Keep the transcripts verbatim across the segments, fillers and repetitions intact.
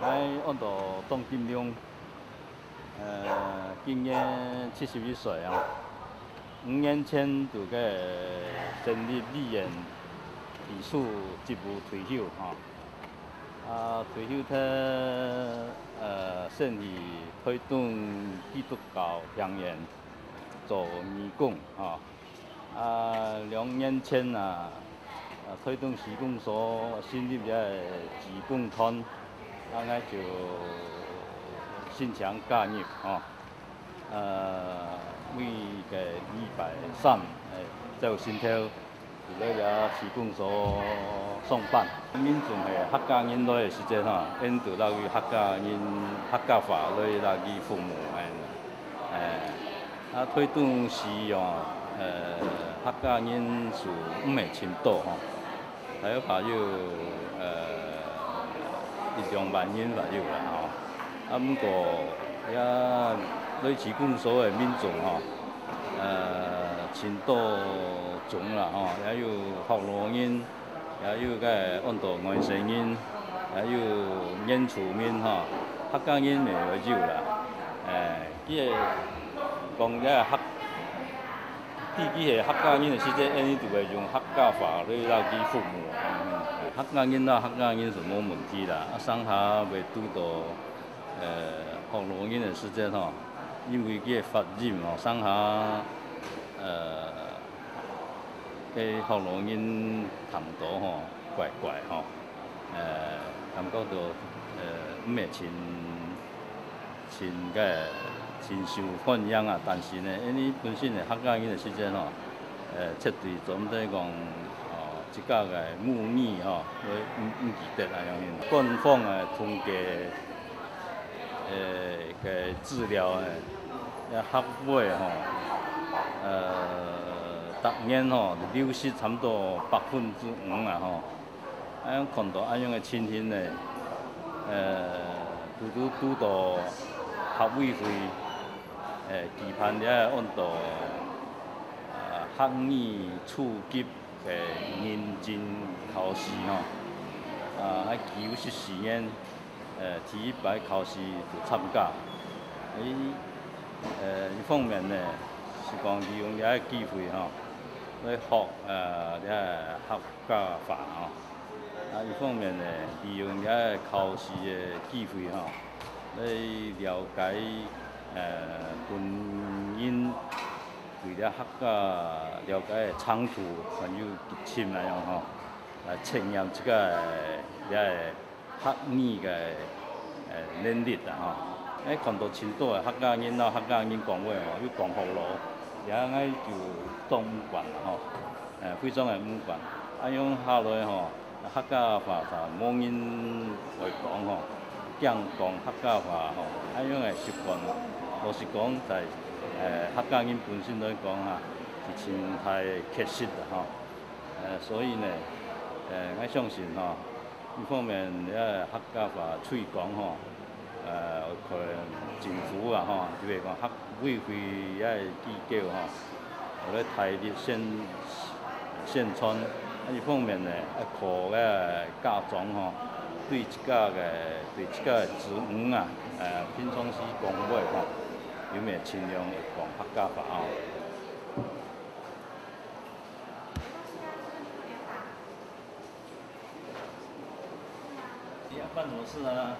𠊎安到張金良，呃，今年七十一歲啊。五年前就个成立理事、理事職務退休吼。啊，退休忒，呃，先去台東基督教病院做義工吼。 啊，兩年前啊，啊，台東市公所成立个志工團，啊，𠊎就申請加入吼。呃，每个禮拜三，欸，朝晨頭，就來這志工所上班。民眾係客家人來个時節吼，𫣆就落去客家人、客家話來落去服務，欸。 欸，啊，台東市哦，呃，客家人數毋係盡多吼，大約有，呃，一兩萬人左右啦吼。啊，毋過，這來志工所个民眾吼，呃，盡多種啦吼，也有福佬人， 也有个安到外省人，也有原住民吼，客家人乜有啦。欸，佢个講个客，佢，佢係客家人个時節，𫣆就會用客家話來摎佢服務。嗯，客家人啦，客家人係無問題啦，啊，上下會堵到，呃，福佬人个時節吼，因為佢个發音吼，上下，呃， 該福佬人談到吼，怪怪吼，呃，感覺到，呃，毋係盡，盡个，盡受歡迎啊。但是呢，𫣆俚本身个客家人个時節吼，呃，絕對做毋得講，哦，自家个母語吼，會毋，毋記得恁樣形。官方个統計， 呃，个資料呢，這客話吼，呃，逐年吼，流失差毋多百分之五啊吼。恁樣看到恁樣个情形呢，呃，堵，堵，堵到客委會，呃，舉辦這安到，呃，客語初級个認證考試吼，啊，愛九十四年 呃，第一擺考試就參加。佢，呃，一方面呢，係講利用這个機會吼，來學，呃，這个客家話吼。啊，一方面呢，利用這个考試个機會吼，來了解，呃，本人對這客家了解个程度還有幾深恁樣吼，來測驗自家个這个 客語个，呃，能力啊吼。𠊎看到盡多个客家人摎客家人講話吼，又講福佬，這𠊎就當毋慣啦吼，呃，非常个毋慣。恁樣下來吼，客家話就無人會講吼，驚講客家話吼，恁樣个習慣，老實講在，呃，客家人本身來講啊，係盡大个缺失个吼。呃，所以呢，呃，𠊎相信吼， 一方面，這客家話推廣吼，呃，可能政府啊吼，就係講客委會這个機構吼，來大力宣，宣傳。啊，一方面呢，愛靠个家長吼，對自家个，對自家个子女啊，呃，平常時講話吼，有無盡量會講客家話吼。 你要辦什麼事啊？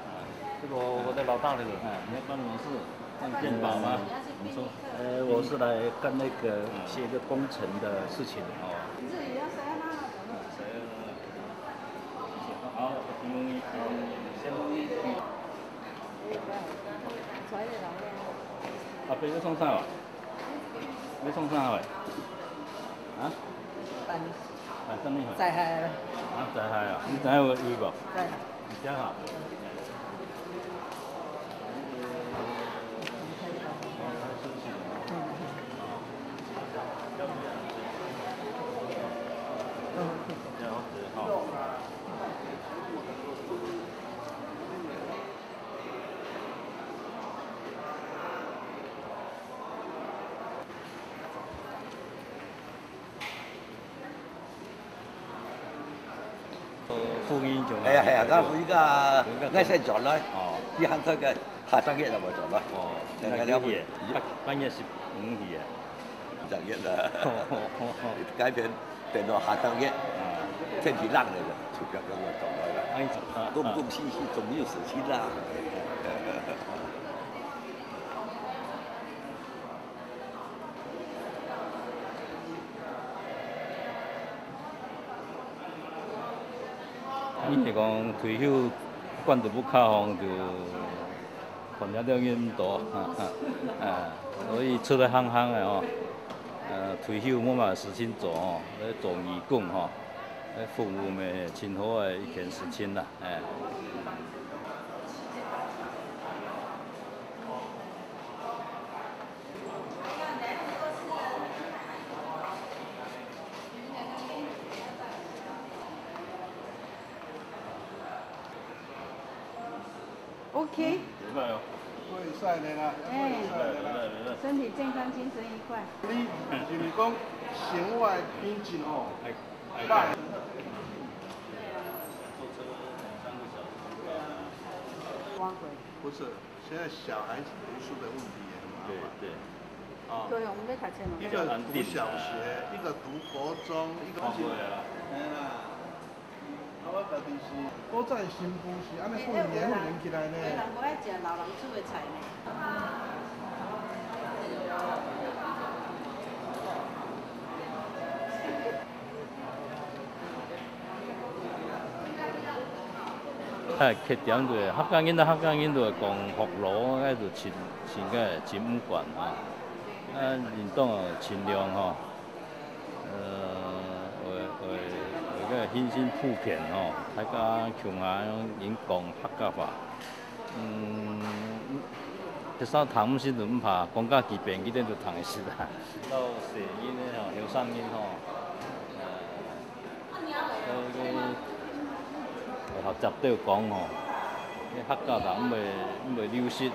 這個我的老大那個。啊，你要辦什麼事？辦健保嗎？你說。呃，我是來幹那個，嗯，寫一個工程的事情。哦。好，先，先。阿伯，你創啥哦？ 你創啥貨？啊？等。啊，等你貨。在海啊。啊，在海啊，你在海有位無？在。你在哈？嗯。了解，好。 到福音就哎呀，哎呀，那福音个，那先转来，哦，你喊这个下个月了，我转来。哦，哎，那个月，八月十五日啊。下个月了，改变，变到下个月，啊，天气冷了，就不要跟我转来了。哎，啊，恭恭喜喜，总有事情啦。你係講退休關到屋下吼，就看了了人毋多，啊，所以出來行行个吼，呃，退休無麼事情做吼，來做義工吼，來服務乜真好个一件事情啦，哎。 OK。袂歹哦。會使的啦，哎，會使的啦。身體健康，精神愉快。你就是講生活品質吼，哎，哎。歹。坐車三個小時。不是，現在小孩子讀書的問題也很麻煩。對，對。哦。對，我們在讀冊嘛。一個讀小學，一個讀國中，一個，哎啦。 啊，我家己是古早新婦是安尼訓練訓練起來呢。有人無愛食老人厝的菜呢。哎，缺點就係客家人啊，客家人就係講學老，該就真真个真毋慣啊。啊，應當盡量吼， 呃，會，會，會个信息普遍吼，大家共下用講客家話。嗯，學生聽毋識就毋怕，講加幾遍，佢等就聽會識啦。到細人个吼，後生人吼，呃，都，都會學習到講吼，客家話毋會，毋會流失。